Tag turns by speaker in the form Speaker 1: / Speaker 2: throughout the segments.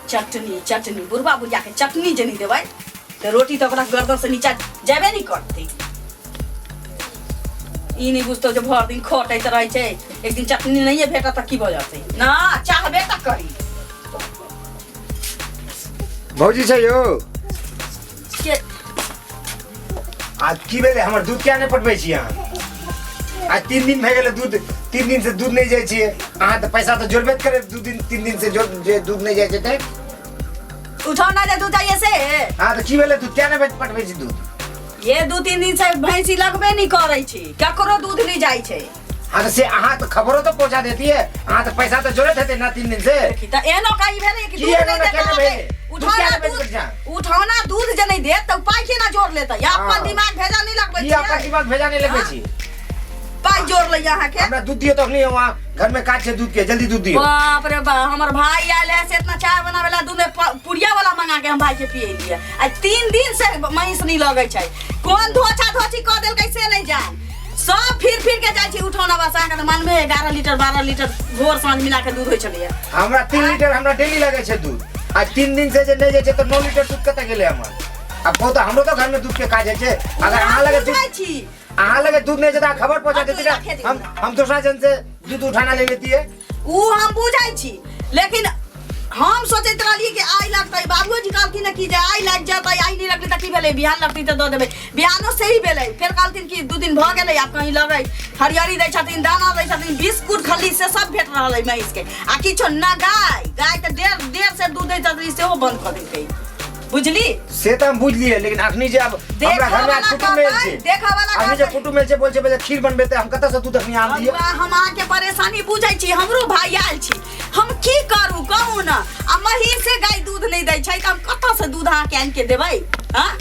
Speaker 1: चटनी चटनी बुढ़बा बुढ़िया के चटनी जे नहीं देबै तऽ रोटी तऽ ओकरा गर्दन से नीचा जेबे नहीं करतै। ई नहीं बुझतौ जे भरि दिन खटैत रहै छै, एक दिन चटनी नहिए भेटत तऽ की भऽ जेतै ना, चाहबे तऽ करी।
Speaker 2: भौजी छै यौ
Speaker 1: के
Speaker 2: आज की भेलै हमर दूध किया नहि पटबै छी अहाँ? आज 3 दिन भए गेलै दूध, 3 दिन से दूध नहि जाइ छियै। अहाँ तऽ पैसा तऽ जोड़बे करे, 2 दिन 3 दिन से जोड़ जे दूध नहि जाइ छै तऽ
Speaker 1: उठौना जे दूध जाइए से।
Speaker 2: हाँ तऽ की भेलै दूध किया नहि पटबै छी दूध?
Speaker 1: ये 2-3 दिन से भैंसी लगबे नहीं करै छी, ककरो दूध नहीं जाइ छै।
Speaker 2: हाँ तऽ से अहाँ तऽ खबरो तऽ पहुँचा देती है, अहाँ तऽ पैसा तऽ जोड़ैत हेतै ना 3 दिन से।
Speaker 1: देखी तऽ एहनो कहीं भेलै कि
Speaker 2: की
Speaker 1: दूध
Speaker 2: एहनो
Speaker 1: नहीं
Speaker 2: ने
Speaker 1: देत
Speaker 2: केना
Speaker 1: अहाँके?
Speaker 2: भेलै? दूध
Speaker 1: उठौना
Speaker 2: किया नहि
Speaker 1: दूध
Speaker 2: भेजबै छी?
Speaker 1: उठौना दूध जे नहीं देत तऽ पाइ केना जोड़ लेतै?
Speaker 2: हाँ।
Speaker 1: अपन दिमाग भेजा नहीं लगबै
Speaker 2: की अपन
Speaker 1: छियै?
Speaker 2: दिमाग भेजा नहीं लगबै
Speaker 1: हाँ।
Speaker 2: छी?
Speaker 1: पाइ जोड़ लैया अहाँके।
Speaker 2: हमरा दूध दियौ तखनी, वहाँ घर में काज छै दूध के, जल्दी दूध दियौ।
Speaker 1: बाप रे बाप, हमर भाई आयल है से इतना चाय बनावे ला दूध में पुड़िया वाला मंगा के हम भाई के पियलिए। आ 3 दिन से महींस नहीं लगै छै, कोन धोछा धोछी कऽ देलकै से नहीं जान। सब फिर फिर के जाइ छी उठौना बस। अहाँके तऽ मानबे 11 लीटर 12 लीटर भोर साँझ मिला के दूध होइ छलैया।
Speaker 2: हमरा 3 लीटर हमरा डेली लगै छै दूध, आ 3 दिन से जे नहि जाइ छै तऽ 9 लीटर दूध कतऽ गेलै हमर? आब कहू तऽ हमरो तऽ घर में दूध के काज होइ छै। अगर अहाँ लगे दूध
Speaker 1: जाइ छी,
Speaker 2: अहाँ लगे दूध नहीं जाता खबर पहुंचा
Speaker 1: हाँ,
Speaker 2: देती
Speaker 1: दूध
Speaker 2: ना,
Speaker 1: रखे दियौ।
Speaker 2: हम दोसरा जन से दूध उठाना ले लेती है।
Speaker 1: उ हम बुझै छी, लेकिन हम सोचैत रहलियै कि आइ लगतै। बाबूजी कहलखिन कि जे आइ लागि जेतै, आइ नहि लगलै तऽ की भेलै, बिहान लगतै तऽ दऽ देबै। बिहानो सही भेलै, फेर कहलखिन कि 2 दिन भऽ गेलै, आब कहीं लगै। हरियरी दै छथिन, दाना दै छथिन, बिस्कुट खल्ली से सब भेट रहल अइ महींसके, आ किछो न। गाय गाय तऽ डेढ़ डेढ़ सेर दूध दैत छथिन, सेहो बंद कऽ देलकै, बुझली?
Speaker 2: से तऽ हम बुझलियै, लेकिन अखनी जे अब हमरा घर में आज
Speaker 1: देखऽ
Speaker 2: कुटुम्ब आयल
Speaker 1: वाला
Speaker 2: छै,
Speaker 1: देखऽ वाला
Speaker 2: अखनी जे
Speaker 1: करतै।
Speaker 2: कुटुम्ब आयल छै, बोल छै खीर बनबे, तऽ हम कतऽ से दूध अखनी आन दियै?
Speaker 1: बबुआ, हम अहाँके परेशानी बुझै छी, हमरो भाई आयल छी, हम की करू कहू ने? आ महींसे गाय दूध नहि दै छै तऽ हम कतऽ से दूध अहाँके आनि के देबै? हाँ,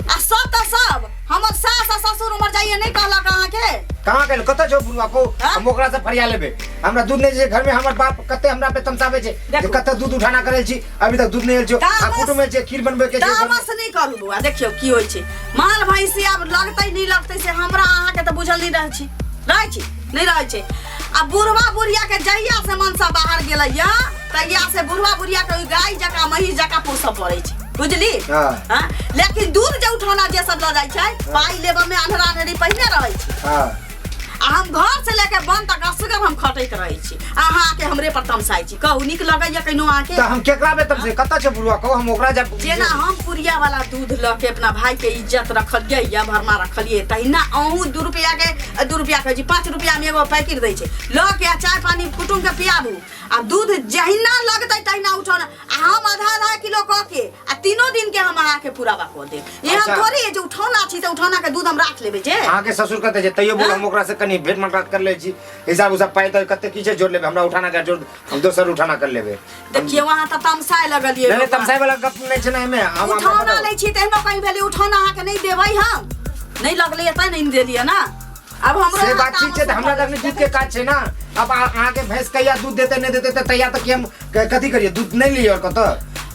Speaker 1: आ सब तऽ सब हमर सास आ ससुर उमर जाइए नहि कहलक अहाँके?
Speaker 2: कहाँ गेल, कतऽ छौ बुढ़वा को?
Speaker 1: हाँ?
Speaker 2: हम ओकरा से फरिया लेबै। हमरा दूध नहि छै घर में, हमर बाप कते हमरा पे तमसाबै छै जे
Speaker 1: देखू।
Speaker 2: कतऽ दूध उठाना करै छी, अभी तक दूध नहि आयल छौ। आ
Speaker 1: तामस-
Speaker 2: कुटुम्ब आयल छै, खीर बनबै के छै घर में।
Speaker 1: तामस नहि करू बौआ। देखियौ की होइ छै, माल भैंसी आब लगतै नहि लगतै से हमरा अहाँके तऽ बुझल नहि रहै छी, रहै छी नहि रहै छै। आ बुढ़वा बुढ़िया के जहिया से मनसा बाहर गेलैया तहिया से बुढ़वा बुढ़िया के ओहि गाय जकाँ महींस जकाँ पोसऽ पड़ै छै, बुझली?
Speaker 2: हाँ।
Speaker 1: हाँ? लेकिन दूध जे उठौना जे सब लऽ जाइ छै, पाइ लेबऽ में अन्हरा अन्हरी पहिने रहै छै।
Speaker 2: हाँ।
Speaker 1: आ हम घर से लेके बन तक असगर हम खटैत रहै छी, अहाँ आके हमरे पर तमसाइ छी। कहू, नीक लगैया कहिनो अहाँके?
Speaker 2: तऽ हम केकरा पे तमसे, कतऽ छै बुढ़वा कहू, हम ओकरा जब
Speaker 1: जेना हम पुरिया वाला दूध लऽ के अपना भाई के इज्जत रखलियै या भरमा रखलियै, तहिना अहूँ 2 रुपया के, 2 रुपया कहै छी, 5 रुपया में एगो पैकेट दै छै, लऽ के आ चाय पानी कुटुम के पियाबू। आ दूध जहिना लगतै तहिना उठौना, आ हम आधा आधा किलो कऽ के आ तीनों दिन के हम अहाँके पुरावा कऽ देब। एहन
Speaker 2: अच्छा।
Speaker 1: थोड़े है जे उठौना छी तऽ उठौना के दूध हम राख लेबै जे
Speaker 2: अहाँके ससुर कतऽ छै? तैयो बोल,
Speaker 1: हाँ?
Speaker 2: हम ओकरा से कनि भेंट मुलाकात कर लै छी, हिसाब उसाब पाइ तऽ कते की छै जोड़ लेबै। हमरा उठाना के जोड़, हम दोसर उठाना कर लेबै।
Speaker 1: देखियौ, अहाँ तऽ तमसाय लगलियै।
Speaker 2: नहीं नहीं,
Speaker 1: बौआ।
Speaker 2: तमसाय वाला गप नहीं छै ना एहिमे। हम हमरा
Speaker 1: उठौना
Speaker 2: बताउ।
Speaker 1: लै छी तऽ एहनो कहीं भेलै, उठौना अहाँके नहि देबै हम, नहि लगलैए तैं नहि देलियै ना। आब हमरो
Speaker 2: से
Speaker 1: अहाँ
Speaker 2: बात ठीक छै, तऽ हमरा
Speaker 1: तामस
Speaker 2: जखनी दूध के काज छै ना, अब अहाँके भैंस कहिया दूध देतै नहि देतै तऽ तहिया तक हम कथी करियै? दूध नहि लियै आओर कतऽ?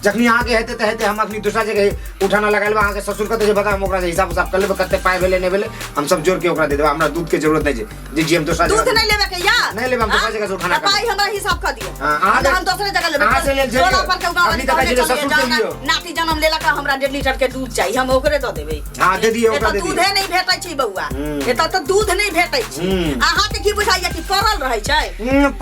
Speaker 2: जखनी अहाँके हेतै तऽ हेतै, हम अखनी दोसरा जगह उठाना लगा लेबै। अहाँके ससुर कतऽ छै बता, हम ओकरा से हिसाब उसाब कर लेबै, कते पाइ भेलै नहि भेलै, हम सब जोड़ के ओकरा दे देबै। हमरा दूध के जरूरत नहि छै जे जी, हम दोसरा
Speaker 1: दूध
Speaker 2: जगह
Speaker 1: नहीं लेवे के यार?
Speaker 2: नहीं लेबै, हम दोसरा
Speaker 1: हाँ?
Speaker 2: जगह से उठाना
Speaker 1: तऽ पाइ
Speaker 2: करबै।
Speaker 1: हमरा हिसाब कर दियौ।
Speaker 2: हाँ, अहाँ
Speaker 1: हम दोसरे जगह लेबै।
Speaker 2: अहाँ से लेल
Speaker 1: टोला
Speaker 2: झेलियौ।
Speaker 1: पर के गाँव
Speaker 2: अभी तक
Speaker 1: वाली
Speaker 2: कहै छै
Speaker 1: कहने
Speaker 2: ससुर
Speaker 1: चलियै,
Speaker 2: के
Speaker 1: जाउ
Speaker 2: लियौ।
Speaker 1: ना, नाती जन्म लेलक हमरा 1.5 लीटर के दूध चाही, हम ओकरे दऽ देबै।
Speaker 2: हाँ, दे दियौ, ओकरा
Speaker 1: एतऽ
Speaker 2: दे दियौ।
Speaker 1: दूधे नहीं भेटै छै बौआ, एतऽ तऽ दूध नहीं भेटै छै। अहाँके की बुझाइया कि पड़ल रहै छै?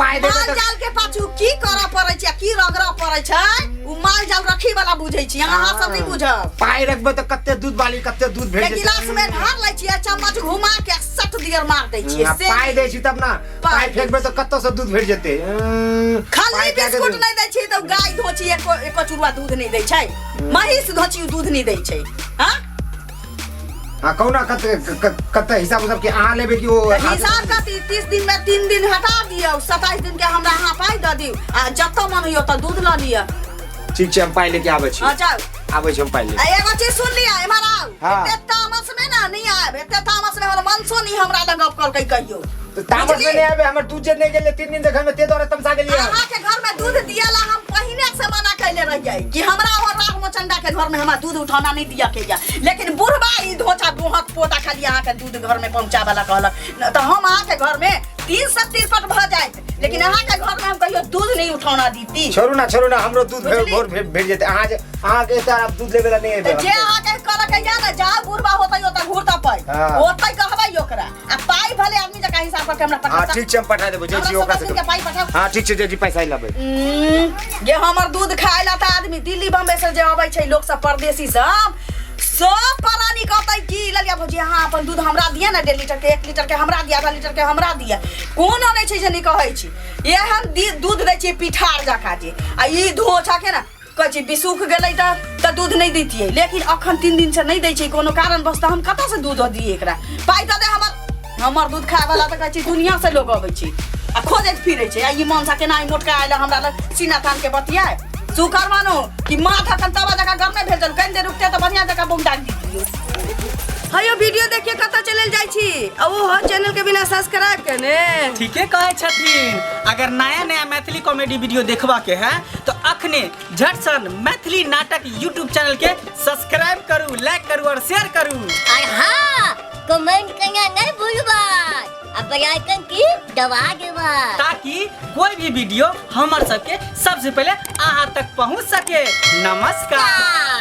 Speaker 2: पाइ देबै
Speaker 1: माल
Speaker 2: तऽ
Speaker 1: जाल के पाछू की करऽ पड़ै छै आ की रगड़ऽ पड़ै छै, उ माल जाल रखी वाला बुझै छी, अहाँ सब नहीं बुझब।
Speaker 2: पाइ रखबै तऽ कते दूध वाली कते दूध भेट
Speaker 1: के
Speaker 2: जेतै।
Speaker 1: गिलास में ढार लै छियै, चम्मच घुमा के सट दियर मार दै छियै से
Speaker 2: पाइ दै छी तब ना,
Speaker 1: पाइ
Speaker 2: पाइ फेकबै तऽ कतऽ से दूध भेट जेतै?
Speaker 1: खाली
Speaker 2: पाइ कए के
Speaker 1: बिस्कुट
Speaker 2: दूध?
Speaker 1: नहीं दै छियै तऽ गाय धोची एको एको चुरुआ दूध नहीं दै छै, महींस धोची दूध नहीं दै छै। हाँ।
Speaker 2: हाँ, कहू ना, कते कते हिसाब उसाब के अहाँ लेबै कि ओ?
Speaker 1: हिसाब कथी, 30 दिन में 3 दिन हटा दियौ, 27 दिन के हमरा अहाँ पाइ दऽ दियौ, आ जतऽ मन होइए ओतऽ दूध लऽ लिअ।
Speaker 2: ठीक छै, हम पाइ लेके आबै छी।
Speaker 1: हाँ, जाउ।
Speaker 2: आबै छी हम पाइ लेके।
Speaker 1: आ एगो चीज सुन लिअ, एम्हर आउ।
Speaker 2: हाँ।
Speaker 1: एते तामस में ना नहीं आयब, एते तामस में हमर मनसो नहीं हमरा लग गप कलकै कहियो।
Speaker 2: तऽ तामस में
Speaker 1: बुझली?
Speaker 2: नहि आबै, हमर दूध जे नहि गेलै 3 दिन से घर में, ते दुआरे तमसा गेलियै।
Speaker 1: अहाँ के घर में दूध दियाला हम पहिने से मना कैले रहियै कि हमरा और राघ मोचंडा के घर में हमरा दूध उठाना नहीं दिया के या, लेकिन बुढ़बा ई धोचा बोहक पोता खाली अहाँ के दूध घर में पहुंचावे ला कहलक न, तऽ हम अहाँ के घर में 363 भऽ जायत, लेकिन अहाँ के घर में हम कहियो दूध नहीं उठौना दीती।
Speaker 2: छोड़ू ना, छोड़ू ना, हमरो दूध
Speaker 1: बुझली?
Speaker 2: भोर भेट जेतै। अहाँ जे अहाँके एतऽ आब दूध लेबै लए नहि
Speaker 1: तऽ
Speaker 2: एबै।
Speaker 1: जे अहाँके करऽ के या ने, जहाँ बुढ़बा होतै ओतऽ घुरता पाइ।
Speaker 2: हाँ।
Speaker 1: ओतै कहबै ओकरा, आ पाइ भले आदमी जकाँ हिसाब करके हमरा पठा।
Speaker 2: हाँ ठीक छै, हम पठा देबै, जाइ छी
Speaker 1: हमरा
Speaker 2: ओकरा
Speaker 1: सब दिन
Speaker 2: से।
Speaker 1: के पाइ पठाउ।
Speaker 2: हाँ ठीक छै, जाइ छी पैसा लेबै।
Speaker 1: जे हमर दूध खाय ला तऽ आदमी दिल्ली बम्बई से जे अबै छै लोक सब, परदेसी सब, सब प्राणी कहतै कि ललिया भौजी अहाँ अपन दूध हमरा दिअ ने, 1.5 लीटर के, 1 लीटर के हमरा दिअ, आधा लीटर के हमरा दिअ। कोनो नहि छै जे नहि कहै छी। एहन दूध दै छियै पिठार जकाँ जे, आ ई धोछा के ने कहै छी बिसुख गेलै तऽ दूध नहि दैतियै, लेकिन अखन 3 दिन से नहि दै छै कोनो कारणवश, तऽ हम कतऽसँ दूध दियै एकरा? पाइ तऽ दे हमर। हमर दूध खाय वाला तऽ कहै छी दुनिया से लोग अबै छै आ खोजैत फिरै छै। आ ई मनसा केना ई मोटका आयल हमरा लग सीना थान के बतियाए? शुकर मानो कि माथा कन तवा जकाँ गरमे भेल छल, कनि देर रुकते तऽ बढ़िया जकाँ बम डाल दितियै। हयो वीडियो देखिए कतऽ चलल जाइ छी, आ ओ चैनल के बिना सब्सक्राइब केने।
Speaker 3: ठीके कहै छथिन। अगर नया नया मैथिली कॉमेडी वीडियो देखबा के है तो अखने झटसन मैथिली नाटक यूट्यूब चैनल के सब्सक्राइब करू, लाइक करू और शेयर करू।
Speaker 4: और हाँ, कमेंट करना नहीं भूलबा आ बेल आइकन की दबा देबा,
Speaker 3: ताकि कोई भी वीडियो हमर सबके सबसे पहले अहाँ तक पहुँच सके। नमस्कार।